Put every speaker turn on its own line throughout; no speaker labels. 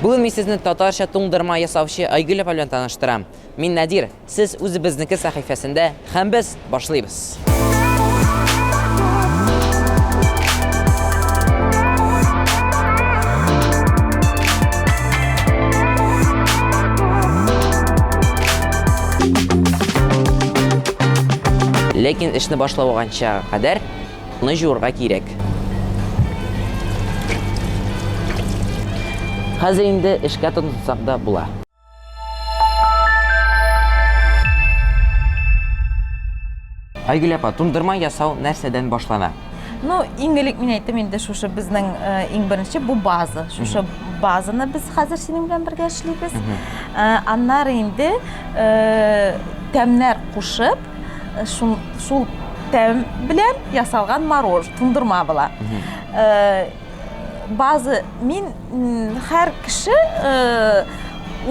Бүген мин сезне татарча туңдырма ясаучы Айгөл апа белән таныштырам. Мин Надир, сез үзебезнеке сәхифәсендә һәм без башлыйбыз. Ләкин эшне башлаганча кадәр Ны җуырга кирәк. Хәзер инде эшкә тотынсак да була. Айгөл апа, туңдырма ясау нәрсәдән башлана?
Ну, иң элек мин әйтем инде шушы безнең э, иң беренче бу база. Шушы базаны без хәзер синең белән бергә эшлибез. Э, аннары инде э, тәмнәр кушып, шул, шул тәм белән ясалган морож, туңдырма була. Э, базы мин һәр кеше э,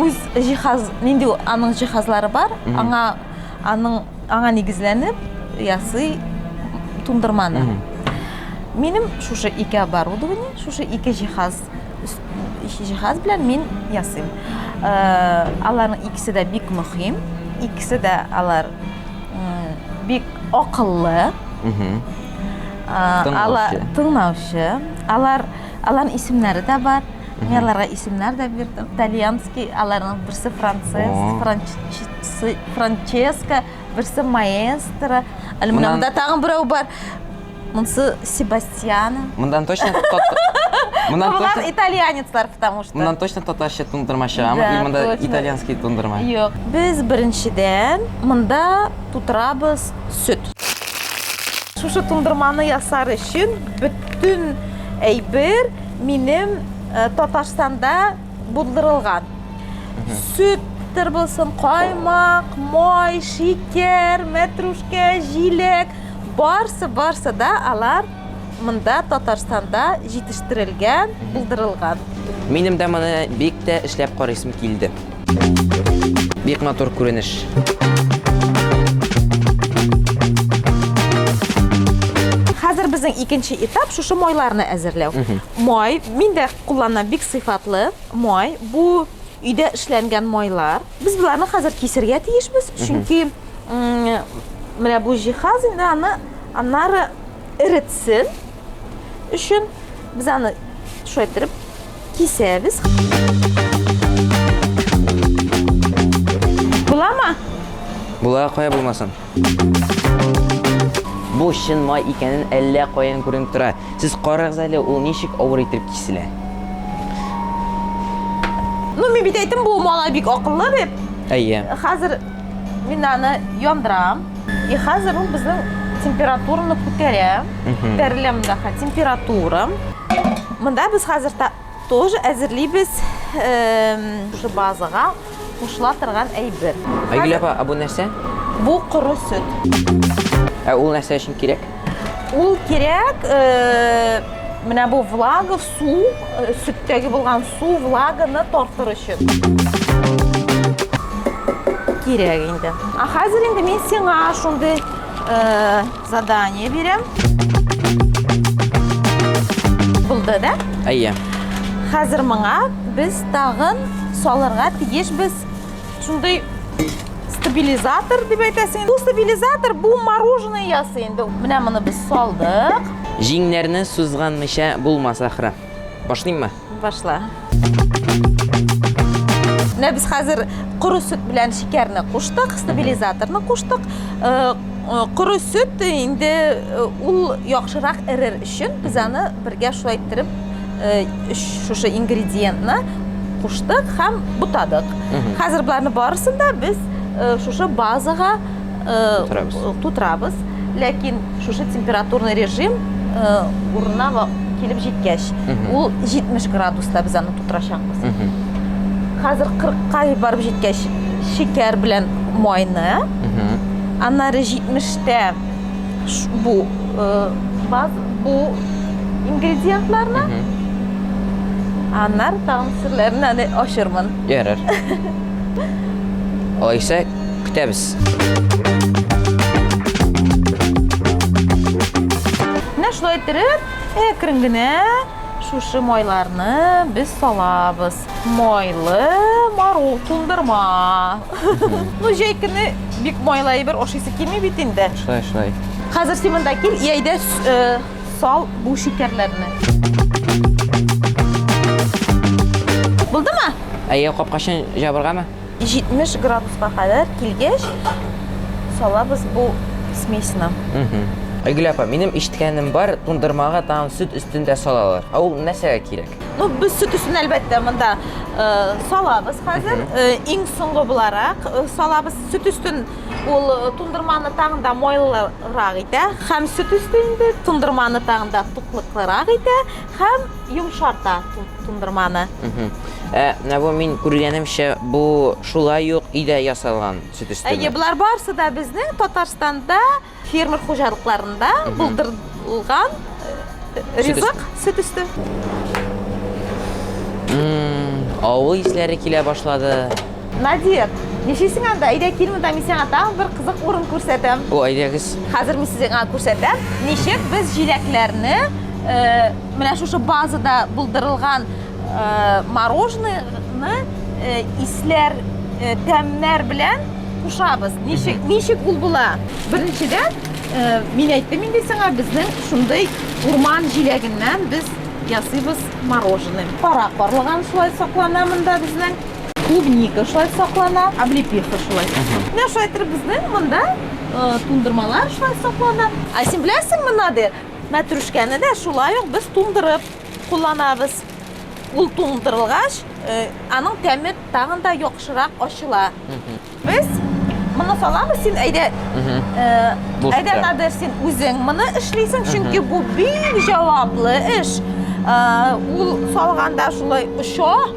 үз җиһаз, нинди аның җиһазлары бар, аңа аның аңа нигезләнеп ясый туңдырманы. Минем шушы ике оборудование, шушы ике җиһаз җиһаз белән мин ясыйм. Э, аларның икесе дә бик мөһим, икесе дә алар бик акыллы. Алар тыңлаучы. Алар аларның исемнәре дә бар. Мин аларга исемнәр дә бирдем. Итальянский, аларның берсе француз, Франческо, берсе маэстро. Әле менә монда тагын берәү бар. Монсы Себастьяна.
Мондан точно
Мондан точно итальянецлар, потому что.
Мондан точно татарча туңдырма чыгамы? Или монда итальянский туңдырма?
Юк. Без беренчедән монда тутырабыз сөт. Шушы туңдырманы ясар өчен бөтен әйбер минем э, Татарстанда булдырылган. Сөттер булсын, каймак, май, шикәр, мәтрүшкә, җиләк, Барсы, барсы да алар монда Татарстанда җитештерелгән, булдырылган.
Минем дә моны бик тә эшләп карыйсым килде. Бик матур күренеш.
Хәзер безнең икенче этап шушы майларны әзерләү. Май, мин дә кулланам бик сыйфатлы май. Бу өйдә эшләнгән майлар. Без боларны хәзер кисергә тиешбез, чөнки менә бу җиһаз инде аны аннары эретсен өчен без аны шулай иттереп кисәбез. Буламы?
Була, кая булмасын. Бу чын май икәнен әллә каян күренеп тора. Сез карагыз әле, ул ничек авыр итеп киселә.
Ну, мин бит әйттем, бу малай бик акыллы дип.
Әйе.
Хәзер мин аны яндырам. И хәзер ул безнең температураны күтәрә. Күтәрелә монда температура. Монда без хәзер тоже әзерлибез шушы базага кушыла торган әйбер.
Айгөл апа, ә бу нәрсә?
Бу коры сөт.
Ә ул нәрсә өчен кирәк?
Ул кирәк, менә бу влага, су, сөттәге булган су влаганы тартыр өчен. Кирәк инде. Ә хәзер инде мин сиңа шундый задание бирәм. Булды, да?
Әйе.
Хәзер моңа без тагын салырга тиешбез шундый стабилизатор дип әйтәсең. Бу стабилизатор бу мороженое ясый инде. Менә моны без салдык.
Җиңнәрне сузганмыйча булмас ахры. Башлыйммы?
Башла. Менә без хәзер коры сөт белән шикәрне куштык, стабилизаторны куштык. Э, э, коры сөт инде э, ул яхшырак эрер өчен без аны бергә шулай иттереп шушы ингредиентны куштык һәм бутадык. Хәзер боларны барысын да без шушы базага тутырабыз. Ләкин шушы температурный режим урынына килеп җиткәч, ул 70 градуста без аны тутырачакбыз. Хәзер 40-ка барып җиткәч, шикәр белән майны, аннары 70-тә бу баз бу ингредиентларны, аннары тагын серләрен әле ачырмын.
Ярар. Алайса, көтәбез.
Менә шулай иттереп, әкрен генә шушы майларны без салабыз. Майлы мару туңдырма. Ну, җәй көне бик майлы әйбер ашыйсы килми бит инде.
Шулай, шулай.
Хәзер син монда кил, и әйдә э, сал бу шикәрләрне. Булдымы?
Әйе, капкачын җабыргамы?
70 градуска кадәр килгәч, салабыз бу смесьны.
Айгөл апа, минем ишеткәнем бар, туңдырмага тагын сөт өстен дә салалар. Ә ул нәрсәгә кирәк?
Ну, без сөт өстен әлбәттә монда э, салабыз хәзер. Э, иң соңгы буларак э, салабыз. Сөт өстен ул туңдырманы тагын да майлырак итә. Һәм сөт өсте инде туңдырманы тагын да туклыклырак итә һәм йомшарта туңдырманы.
Ә, менә бу мин күргәнемчә, бу шулай ук өйдә ясалган сөт өсте.
Әйе, болар барысы да безнең Татарстанда фермер хуҗалыкларында булдырылган э, ризык, сөт өсте.
Авыл исләре килә башлады.
Надир, нишлисең анда? Әйдә кил монда, мин сиңа тагын бер кызык урын күрсәтәм.
О, әйдәгез.
Хәзер мин сиңа күрсәтәм, ничек без җиләкләрне э, менә шушы базада булдырылган мороженое исләр, тәмнәр белән кушабыз. Ничек, ничек ул була? Беренчедән, мин әйттем инде сиңа, безнең шундый урман җиләгеннән без ясыйбыз мороженое. Кара карлыган шулай саклана монда безнең. Клубника шулай саклана, облепиха шулай. Менә шулай итеп безнең монда туңдырмалар шулай саклана. Ә син беләсеңме, Надир, мәтрүшкәне дә шулай ук без туңдырып кулланабыз. Ул туңдырылгач, э, аның тәме тагын да яхшырак ачыла. Без моны салабыз, син әйдә, э, әйдә Надир, син үзең моны эшлисең, чөнки бу бик җаваплы эш. Э, ул салганда шулай оча,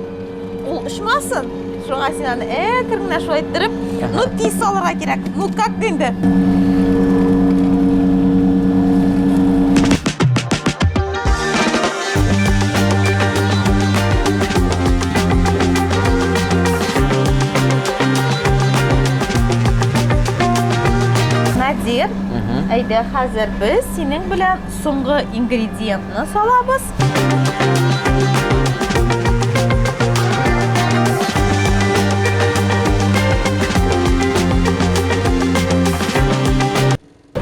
ул очмасын. Шуңа син аны әкрен генә шулай иттереп, ну тиз салырга кирәк. Ну как инде? Надир, әйдә хәзер без синең белән соңгы ингредиентны салабыз.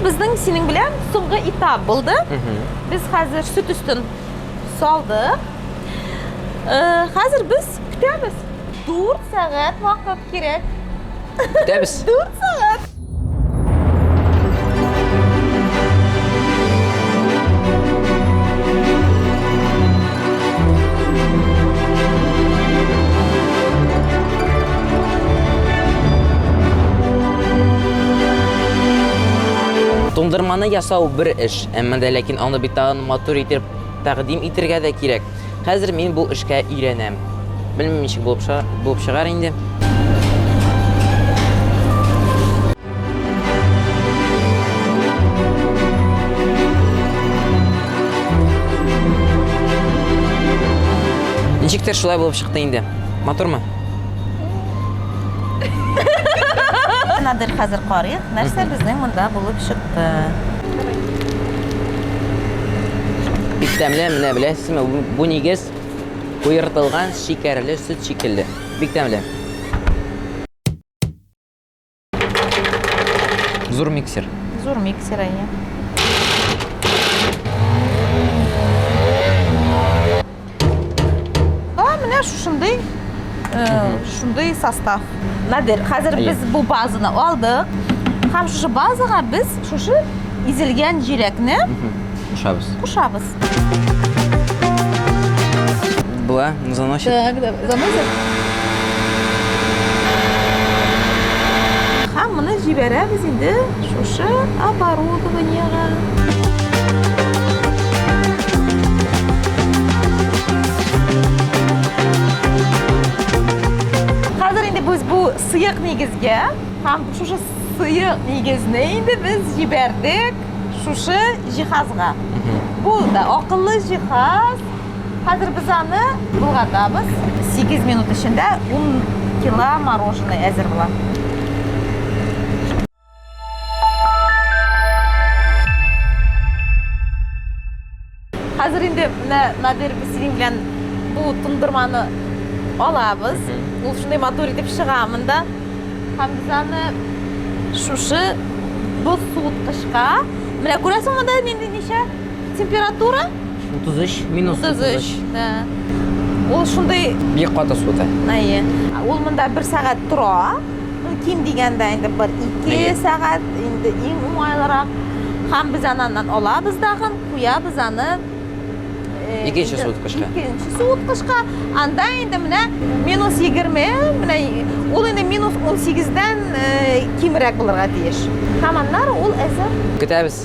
Безнең синең белән соңгы этап булды. Без хәзер сөт өстен салдык. Э, хәзер без көтәбез. 4 сәгать вакыт кирәк.
Көтәбез.
4 сәгать.
Туңдырманы ясау бер эш, әмма дә ләкин аны бит тагын матур итеп тәкъдим итергә дә кирәк. Хәзер мин бу эшкә өйрәнәм. Белмим ничек булып булып чыгар инде. Ничектер шулай булып чыкты инде. Матурмы?
Надыр хәзер карыйк, нәрсә безнең монда булып чыкты.
Бик тәмле, менә беләсезме, бу нигез куертылган шикәрле сөт шикелле. Бик тәмле. Зур миксер.
Зур миксер, әйе. А, менә шушындый, э, шундый состав. Надир, хәзер без бу базаны алдык. Һәм шушы базага без шушы изелгән җиләкне
кушабыз.
Кушабыз.
Была, заносит.
Так, да, заносит. Һәм моны җибәрәбез инде шушы оборудованиега. Хәзер инде без бу сыек нигезгә һәм шушы сыек нигезне инде без җибәрдек шушы җиһазга. Бу да акыллы җиһаз. Хәзер без аны болгатабыз. 8 минут эчендә 10 кило мороженое әзер була. Хәзер инде менә Надир без синең белән бу туңдырманы алабыз. Ул шундый матур итеп чыга монда. Һәм без аны шушы боз суыткычка. Менә күрәсең монда нинди ничә температура?
33 минус
33. Да. Ул шундый
бик каты суыта.
Әйе. Ул монда бер сәгать тора. Ким дигәндә инде бер ике сәгать, инде иң уңайлырак. Һәм без аны аннан алабыз дагын, куябыз аны э,
икенче суыткычка.
Икенче суыткычка. Анда инде менә минус 20, менә ул инде минус 18-дән э, кимрәк булырга тиеш. Һәм аннары ул әзер.
Көтәбез.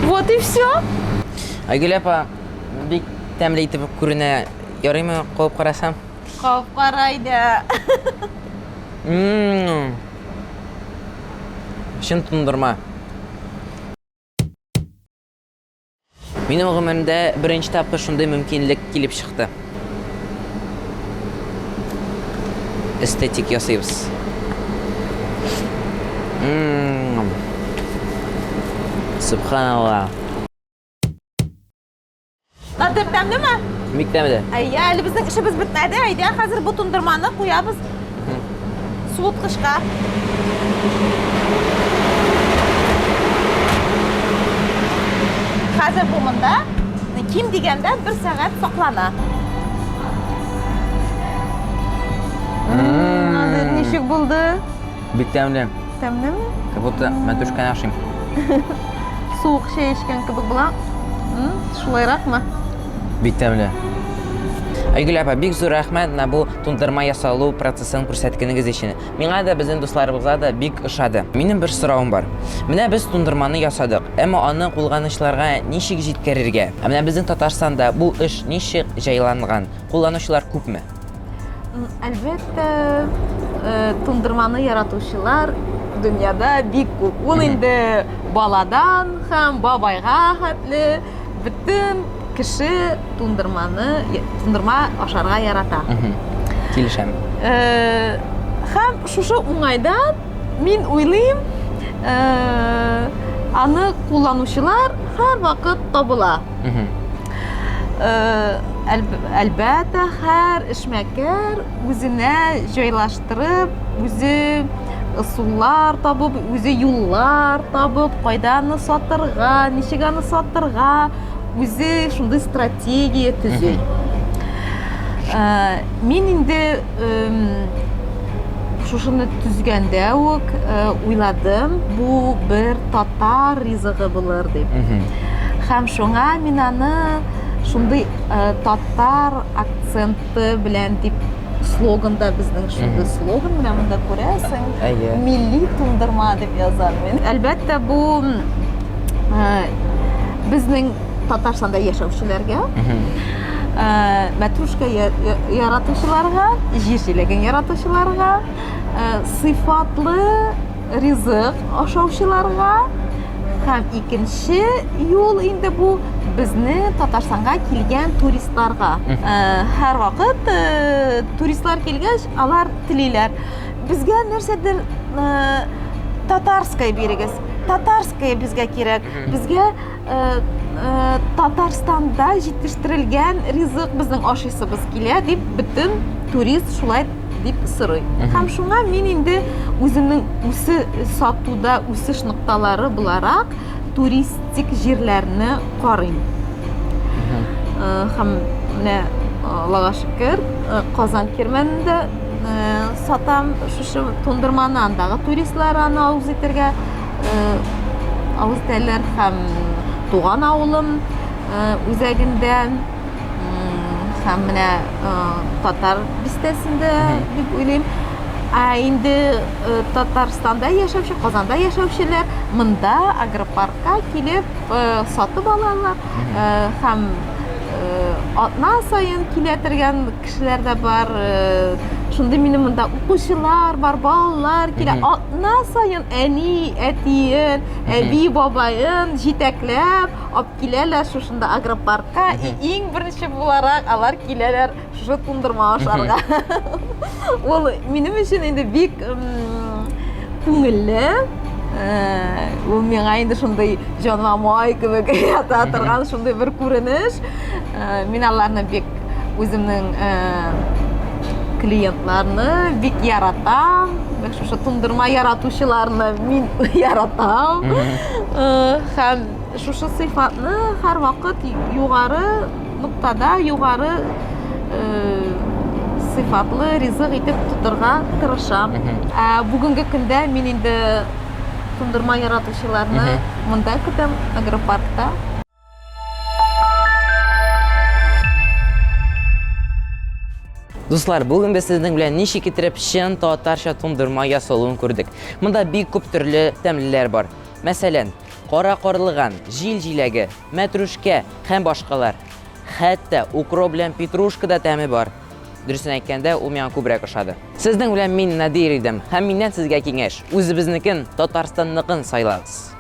Вот и все.
Айгөл апа, бик тәмле итеп күренә. Ярыймы кабып карасам?
Кабып кара әйдә.
Чын туңдырма. Минем гомеремдә беренче тапкыр шундый мөмкинлек килеп чыкты. Эстетик ясыйбыз. Субханалла.
Надыр тәмлеме?
Бик тәмле.
Әйе, әле безнең эшебез бетмәде. Әйдә, хәзер бу тундырманы куябыз суыткычка. Хәзер бу монда ким дигәндә бер сәгать саклана. Надыр, ничек булды?
Бик тәмле.
Тәмлеме?
Как будто мәтрүшкәне ашыйм.
Суык чәй эчкән кебек була. Шулайракмы?
Бик тәмле. Айгөл апа, бик зур рәхмәт менә бу туңдырма ясалу процессын күрсәткәнегез өчен. Миңа да, безнең дусларыбызга да бик ошады. Минем бер соравым бар. Менә без туңдырманы ясадык, әмма аны кулланучыларга ничек җиткерергә? Ә менә безнең Татарстанда бу эш ничек җайланган? Кулланучылар күпме?
Әлбәттә, э, туңдырманы яратучылар дөньяда бик күп. Ул инде баладан һәм бабайга хәтле бөтен кеше туңдырманы, туңдырма ашарга ярата.
Килешәм.
Э, һәм шушы уңайдан мин уйлыйм, э, аны кулланучылар һәрвакыт табыла. Э, әлбәттә, һәр эшмәкәр үзенә җайлаштырып, үзе ысуллар табып, үзе юллар табып, кайда аны сатырга, ничек аны сатырга, үзе шундый стратегия төзи. Э, мин инде шушыны төзгәндә үк э, уйладым, бу бер татар ризыгы булыр дип. Һәм шуңа мин аны шундый э, татар акценты белән дип слоган да безнең шундый слоган менә монда күрәсең.
Әйе.
Милли туңдырма дип язам мин. Әлбәттә, бу э, безнең Татарстанда яшәүчеләргә, э, мәтрүшкә яратучыларга, җир җиләген яратучыларга, э, сыйфатлы ризык ашаучыларга һәм икенче юл инде бу безне Татарстанга килгән туристларга. Э, һәрвакыт э, туристлар килгәч, алар телиләр. Безгә нәрсәдер э, татарское бирегез. Татарское безгә кирәк. Безгә Татарстанда җитештерелгән ризык безнең ашыйсыбыз килә дип бөтен турист шулай дип сорый. Һәм шуңа мин инде үземнең үсе сатуда үсеш нокталары буларак туристик җирләрне карыйм. Һәм менә Аллага шөкер, Казан кирмәнендә сатам шушы тундырманы, андагы туристлар аны авыз итәргә авыз итәләр һәм туган авылым үзәгендә һәм менә татар бистәсендә дип уйлыйм. Ә инде Татарстанда яшәүче, Казанда яшәүчеләр монда агропаркка килеп сатып алалар һәм атна саен килә торган кешеләр дә бар. Шундый минем монда укучылар бар, балалар килә. Атна саен әни, әтиен, әби, бабаен җитәкләп алып киләләр шушында агропаркка. И иң беренче буларак алар киләләр. шушы туңдырма ашарга. Ул минем өчен инде бик күңелле. Э, ул миңа инде шундый җаныма май кебек ята торган шундый бер күренеш. Э, мин аларны бик үземнең э, клиентларны бик яратам. Шушы туңдырма яратучыларны мин яратам. Һәм шушы сыйфатны һәрвакыт югары ноктада, югары сыйфатлы ризык итеп тотырга тырышам. Ә бүгенге көндә мин инде туңдырма яратучыларны монда көтәм, агропаркта.
Дуслар, бүген без сезнең белән ничек итеп чын татарча туңдырма ясалуын күрдек. Монда бик күп төрле тәмлеләр бар. Мәсәлән, кара карлыган, җил җиләге, мәтрүшкә һәм башкалар. Хәтта укроп белән петрушка да тәме бар. Дөресен әйткәндә, ул миңа күбрәк ошады. Сезнең белән мин Надир идем, һәм миннән сезгә киңәш, үзебезнекен, Татарстанныкын сайлагыз.